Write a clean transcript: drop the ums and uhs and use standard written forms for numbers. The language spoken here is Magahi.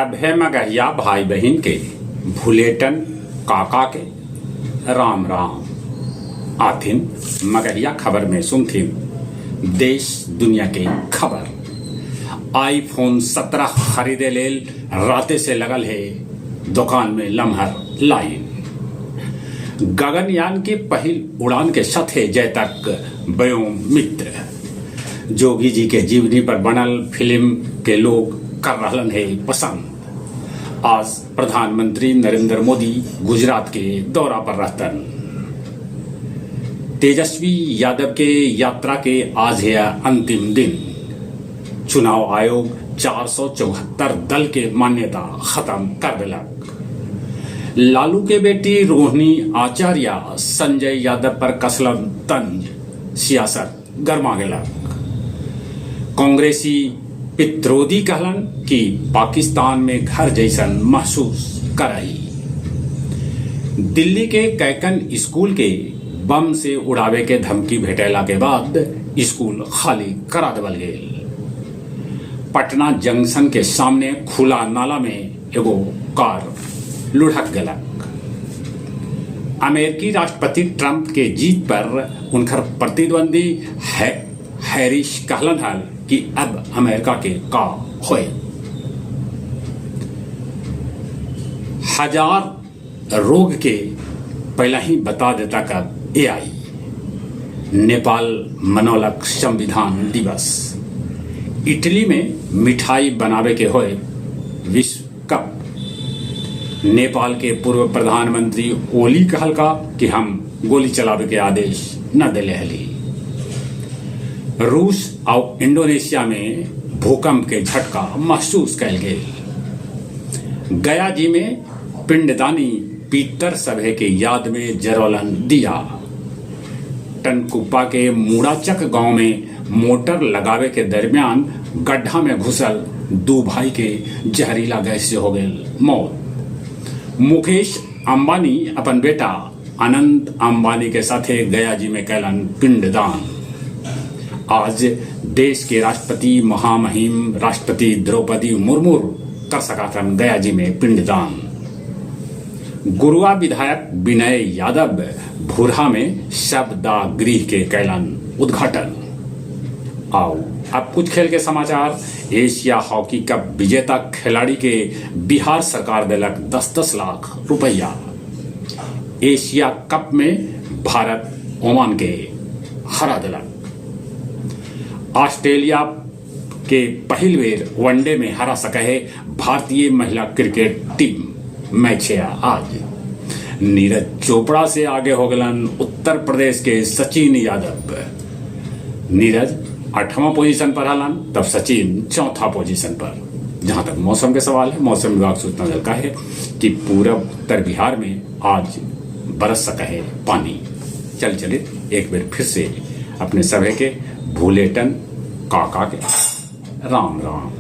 सभे मगहिया भाई बहिन के भुलेटन काका के राम राम। आथिन मगहिया खबर में सुनथिन देश दुनिया के खबर। आईफोन 17 खरीदे लेल राते से लगल हे दोकान में लमहर लाइन। गगनयान के पहिल उड़ान के साथे जयतक व्योम मित्र। जोगी जी के जीवनी पर बनल फिल्म के लोग कर रहलन हे पसंद। आज प्रधानमंत्री नरेंद्र मोदी गुजरात के दौरा पर रहतन। तेजस्वी यादव के यात्रा के आज है अंतिम दिन। चुनाव आयोग 474 दल के मान्यता खत्म कर देलक। लालू के बेटी रोहिणी आचार्य संजय यादव पर कसलन तंज, सियासत गरमा गेलक। कांग्रेसी पित्रोदी कहलन कि पाकिस्तान में घर जैसन महसूस करही। दिल्ली के कैकन स्कूल के बम से उड़ावे के धमकी भेटैला के बाद स्कूल खाली करा देवल गेल। पटना जंक्शन के सामने खुला नाला में एगो कार लुढ़क गेलक। अमेरिकी राष्ट्रपति ट्रंप के जीत पर उनकर प्रतिद्वंदी हैरिस कहलन हल कि अब अमेरिका के का होए। हजार रोग के पहले ही बता देता कब एआई। नेपाल मनौलक संविधान दिवस। इटली में मिठाई बनावे के होए विश्व कप। नेपाल के पूर्व प्रधानमंत्री ओली कहलका कि हम गोली चलावे के आदेश न देले हली। रूस और इंडोनेशिया में भूकंप के झटका महसूस कैल गेल। गया जी में पिंडदानी पीतर सभे के याद में जरौलन दिया। टनकुप्पा के मूड़ाचक गांव में मोटर लगावे के दरमियान गड्ढा में घुसल दो भाई के जहरीला गैस से हो गई मौत। मुकेश अंबानी अपन बेटा अनंत अंबानी के साथे गया जी में कैलन पिंडदान। आज देश के राष्ट्रपति महामहिम राष्ट्रपति द्रौपदी मुर्मू कर सकाथन गया जी में पिंडदान। गुरुआ विधायक विनय यादव भूरहा में शवदाह गृह के कैलन उद्घाटन। आओ अब कुछ खेल के समाचार। एशिया हॉकी कप विजेता खिलाड़ी के बिहार सरकार देलक 10-10 लाख रुपया। एशिया कप में भारत ओमान के हरा देलक। ऑस्ट्रेलिया के पहिल बेर वनडे में हरा सके है भारतीय महिला क्रिकेट टीम। मैच है आज। नीरज चोपड़ा से आगे हो गलन उत्तर प्रदेश के सचिन यादव। नीरज 8वां पोजीशन पर हलन, तब सचिन 4था पोजीशन पर। जहां तक मौसम के सवाल है, मौसम विभाग सूचना देलका है कि पूरब उत्तर बिहार में आज बरस सका है पानी। चल चले एक बार फिर से अपने सभे के भूलेटन काका के राम राम।